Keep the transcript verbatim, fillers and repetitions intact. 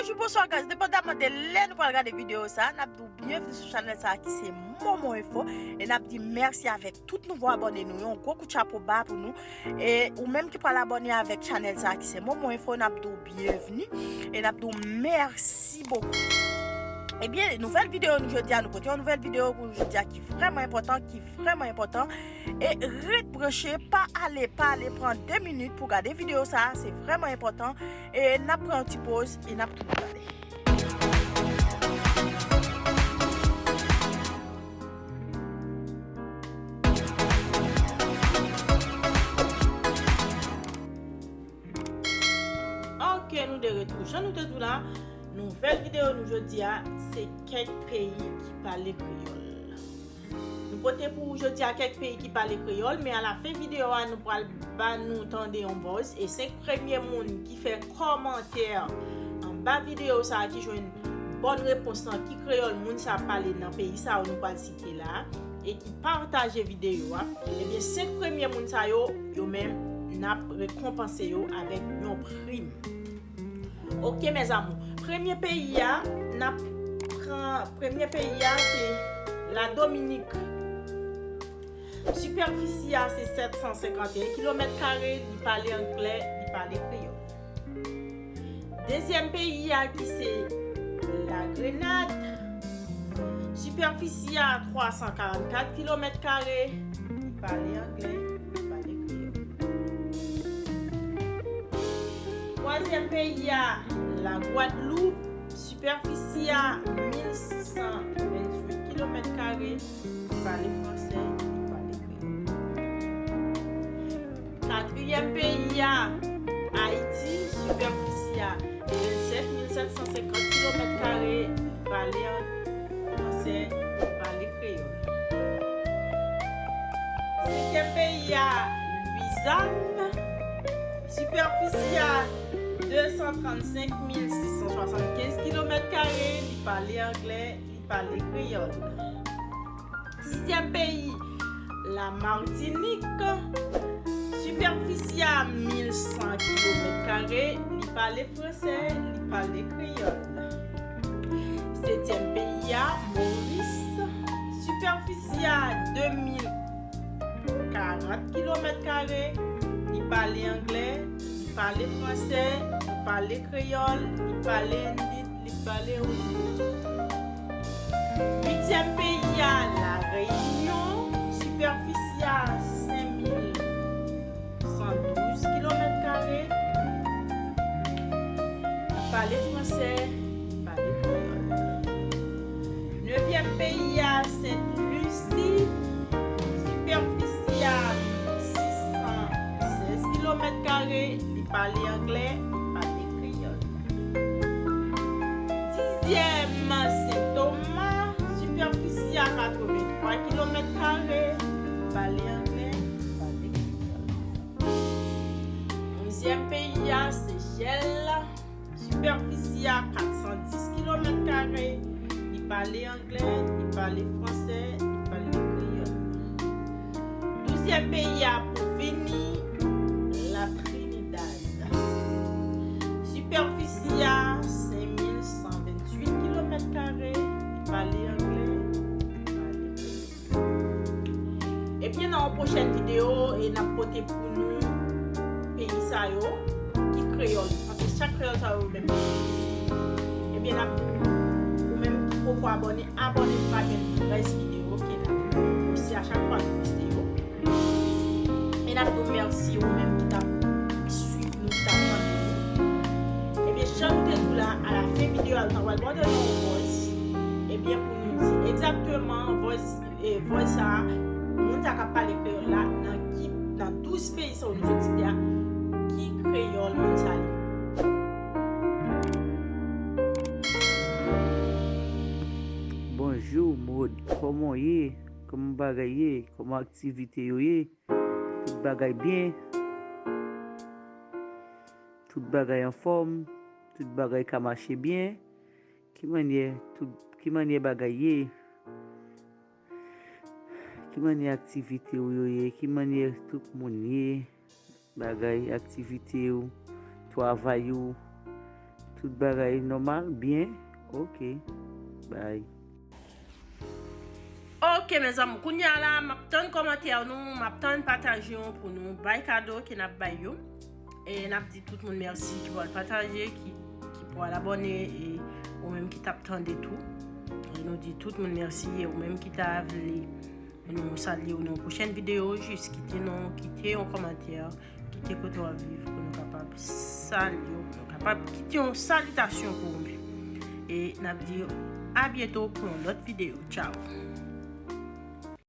Bonjou, bonswa, guys. Depandaman de lè nou pral gade videyo sa, n ap di w byenvni sou chanèl sa ki se Momo Info. E n ap di mèsi avèk tout nouvo abòne nou yo. Yon gwo kout chapo ba pou nou. E ou menm ki pral abòne avèk chanèl sa ki se Momo Info, n ap di w byenvni. E n ap di w mèsi bokou. Ebyen, nouvèl videyo nou jodi a, nou pote yon nouvèl videyo pou jodi a ki vrèman enpòtan, ki vrèman enpòtan. E ret branche, pa ale, pa ale, pran de minit pou gade videyo sa, se vrèman enpòtan. E n ap pran yon ti poz e n ap tounen pale. Ok, nou de retou. Jan nou te di w la, nouvèl videyo nou jodi a, se kèk peyi ki pale kreyòl. Nou pote pou ou jodi a kèk peyi ki pale kreyòl, men alafen videyo a, nou pral ba nou tande yon buzz. E senk premye moun ki fè kòmantè anba videyo sa a, ki jwenn bòn repons lan, ki kreyòl moun sa a pale nan peyi sa yo nou pral site la, e ki pataje videyo a, ebyen, senk premye moun sa yo, yo menm, n ap rekonpanse yo avèk yon prim. Ok, mes amours. Premye peyi a, n ap pran, premye peyi a, se la Dominik. Sipèfisi a, se sèt san senkanteyen kilomèt kare, li pale anglè, li pale kreyòl. Dezyèm peyi a, ki se la Grenad. Sipèfisi a, twa san karannkat kilomèt kare, li pale anglè, li pale kreyòl. Twazyèm peyi a, la Gwadloup. Sipèfisi a, mil sis san venntuit kilomèt kare, li pale fransè, li pale kreyòl. Katriyèm peyi a, Ayiti. Sipèfisi a, vennsèt mil sèt san senkant kilomèt kare, li pale an fransè, li pale kreyòl. Senkyèm peyi a, Lwizàn. Sipèfisi a, de san trannsenk mil sis san swasannkenz kilomèt kare, li pale anglè, li pale kreyòl. Sizyèm peyi, la Matinik. Sipèfisi a, mil san kilomèt kare, li pale fransè, li pale kreyòl. Setyèm peyi a, Moris. Sipèfisi a, de mil karant kilomèt kare, li pale anglè, li pale fransè, li pale kreyòl, li pale endit, li pale oudou. Uityèm peyi a, La Reyinyon. Sipèfisi a, senk mil san douz kilomèt kare. Li pale fransè, li pale kreyòl. Nevyèm peyi a, Sent Lisi. Sipèfisi a, sis san sèz kilomèt kare. Li pale anglè, li pale kreyòl. Dizyèm, Sen Toma. Sipèfisi a, katrevenntwa kilomèt kare. Li pale anglè, li pale kreyòl. Onzyèm peyi a, Seychelles. Sipèfisi a, kat san dis kilomèt kare. Li pale anglè, li pale fransè, li pale kreyòl. Douzyèm peyi a pou fini, La Trinidad. Sipèfisi a, senk mil san venntuit kilomèt kare. Li pale anglè, li pale kreyòl. Ebyen, nan yon pwochèn videyo, e n ap pote pou nou peyi sa yo ki kreyòl. Paske chak kreyòl sa yo menm. Ebyen, n ap, ou menm ki poko abòne, abòne pou pa jwenn rès videyo ke n ap poste a chak fwa nou poste yo. E n ap di w mèsi ou menm ki t ap swiv nou, ki t ap tande nou. Ebyen, jan nou te di w la, alafen videyo a, nou ta pral mande nou yon voice. Ebyen, pou nou di egzakteman voice, e, voice sa a, moun sa k ap pale kreyòl la, nan ki, nan douz peyi sa yo nou sot site a, ki kreyòl moun sa li. Bonjou, Maud. Kòman w ye? Kòman bagay ye? Kòman aktivite yo ye? Tout bagay byen? Tout bagay anfòm? Tout bagay ka mache byen? Ki mannyè tout, ki mannyè bagay ye? Ki mannyè aktivite w yo ye? Ki mannyè tout moun ye? Bagay, aktivite w, travay ou, Tout bagay nòmal, byen? Ok. Bye. Ok, mezanmi, kounye a la, m ap tann kòmantè nou, m ap tann pataje yo pou nou bay kado ke n ap bay yo. E n ap di tout moun mèsi ki pral pataje, ki, ki pral abòne, e ou menm ki t ap tande tou. E nou di tout moun mèsi, e ou menm ki ta vle nou salye w nan yon pwochèn videyo, jis kite non, kite yon kòmantè, kite kote w ap viv pou nou kapab salye w, pou nou kapab kite yon salitasyon pou ou menm. E n ap di a byento pou yon lòt videyo. Tchao.